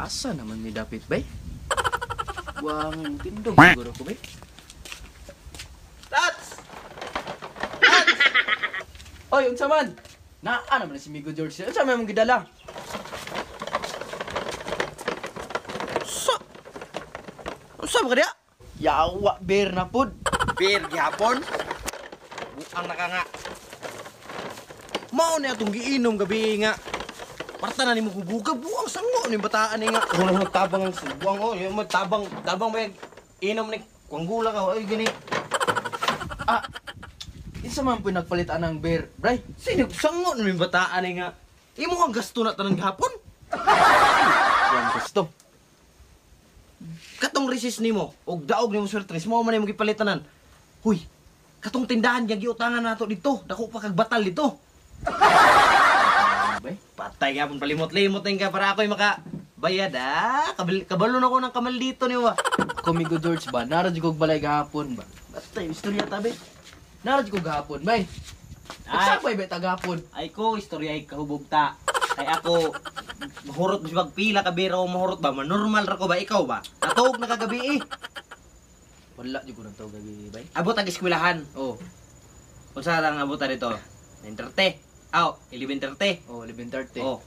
Asa naman may dapit bay? Buangin tindog siguro ko bay. Tats! Oy, unsa man? Naa naman na si Migo George. Unsa man imong gidala? Sa? Unsa ba ka diya? Yawa beer na pud. Beer gihapon? Buang na ka nga. Mao na atong giinom gabi nga. Parta na nimo kubuga, buang sango ni bataan ni nga. Kung lang tabang ang buang oh, yung tabang, tabang may inom ni kuanggula ka oy gani. Ah. Unsa man pud nagpalit anang beer, bray? Sino sango ni bataan ni nga. Imo ang gasto na tanan gihapon. Buang gusto. Katong resist nimo og daog nimo swerte mo man imong gipalitanan. Huy, katong tindahan nga giutangan nato dito, dako pa kag batal dito. Bay. Patay ka pon palimot-limot na ka para ako'y maka bayad ah. Kabalo na ko ng kamal dito niyo ba. Ako Migo George ba, nara jud kog balay gahapon ba. Basta istorya ta bay. Nara jud kog gahapon bay. Ay. Nagsabay ba ta gahapon? Ay ko istorya ay kahubog ta. Ay ako mahurot mo pila ka biro mahurot ba manormal ra ko ba ikaw ba? Natuog na kagabi eh. Wala jud ko nagtawag gabi bay. Abot ang eskwelahan. Oh, Unsa lang abot ta dito? 9:30. Aw, 11:30. oh 11:30. Oh.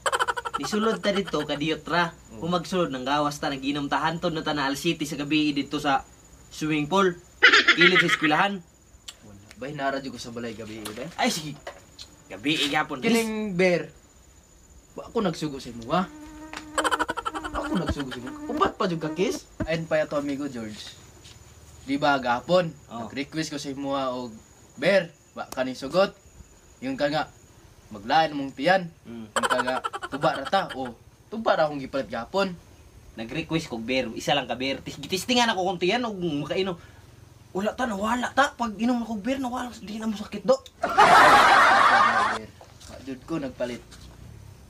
Nisulod ta dito kadiyot ra. Oh. Kung magsulod nang gawas ta naginom ta hantod na ta na Al City sa gabi dito sa swimming pool. Kilid sa eskwelahan. Wala bay, nara jud ko sa balay gabi bay. Ay sige. Gabi gihapon. Kining beer. Wa ako nagsugo sa imo ha. Ako nagsugo sa imo. Ubat pa jud ka kiss. Ayun pa yato amigo George. Di ba gahapon, Oh. nag-request ko sa imo ha, og beer, wa kaning sugot. Yung ka nga maglain mong tiyan. Yung ka nga tuba ra ta. Oh, tuba ra akong gipalit gahapon. Nag-request kog beer, isa lang ka beer. Gitistingan ako kung tiyan og makainom. Wala ta, nawala ta. Pag inom ako beer, nawala. Di na mo sakit do. Beer. Wa jud ko nagpalit.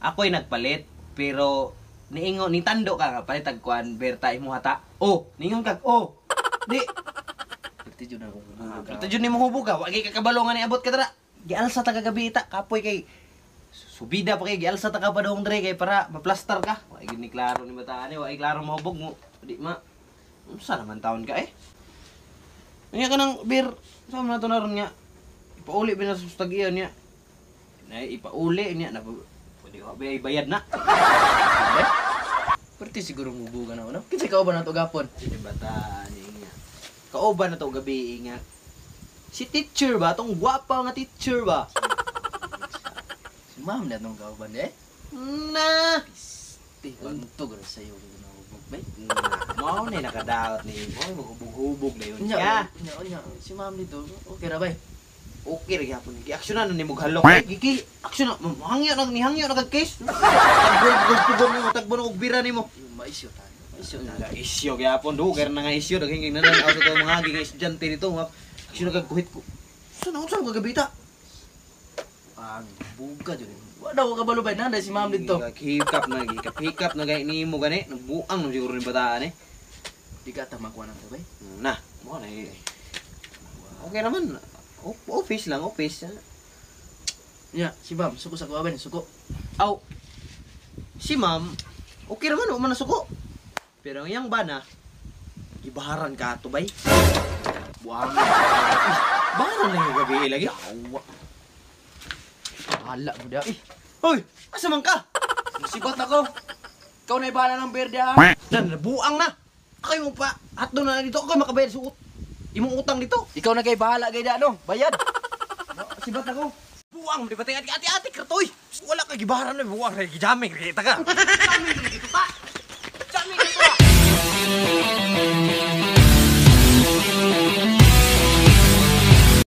Ako'y nagpalit, pero niingon, nitando ka nga, palit ag kuan, beer ta imo hata. Oh, niingon kag, oh. Di. Perti jud ako Ah, pero jud nimo hubog ka, wa kay kakabalo nga niabot ka dara. Gialsa ta kagabi ta, kapoy kay subida pa kay gialsa ta ka pa dong dre kay para maplastar ka. Wa gid ni klaro ni bataan ni, wa klaro mahubog mo. Di ma. Unsa naman taon ka eh? Unya ka ng beer, sa man nato naron nga. Ipauli ba na sa tagiyan niya. Na ipauli niya na pwede ka ba bayad na. Bay. Perti siguro mubugan ako no. Kinsa ka ba nato gahapon? Sino bataan niya? Kauban na to gabi nga. Si teacher ba? Tong gwapa nga teacher ba? Si ma'am na nung kauban eh. Na! Piste, bantog ra sayo ko na hubog bay. Mao ni nakadaot ni mo, maghubog-hubog na yun Unya, siya. unya, unya. Si ma'am dito, okay ra bay. Okay ra gyapon. Gi-aksyonan na nimo halok. Giki, aksyon na hangyo na ni hangyo na kag case. Tagbo nimo, tagbo na og bira nimo. Yung maisyo tayo. Maisyo tayo. Nga isyo gyapon do, kay na nga isyo daghan kay nanan sa to mga hagi nga estudyante dito, mga aksyon na kag kuhit ko. Sa na unsa mo kagabi ta? Ang buga jud. Wa daw ko kabalo bay nanday si ma'am dito. Hikap na, hikap na gay nimo gani, nagbuang na siguro ni bataan eh. Di ka ta makuha ng bay. Na, mo na eh. Okay naman. Office lang, office. Nya, si ma'am suko sa kuha bay, suko. Aw. Si ma'am, okay naman, wa man nasuko. Pero ang iyang bana, ibaharan ka ato bay. Buang. Baharan lang yung gabi lagi. Yawa. Hala mo da. Eh, hoy, asa man ka? Musibat ako. Ikaw na ibahala ng beer diha. Na, nabuang na. Akay mo pa, hatdo na dito, akay makabayad sa imong utang dito. Ikaw na kay bahala kay da no. Bayad. Sibat ako. Buang, di ba tayo ati-ati kratoy? Wala ka gibaharan na buang, gijaming, kita ka. Jaming, dito ta.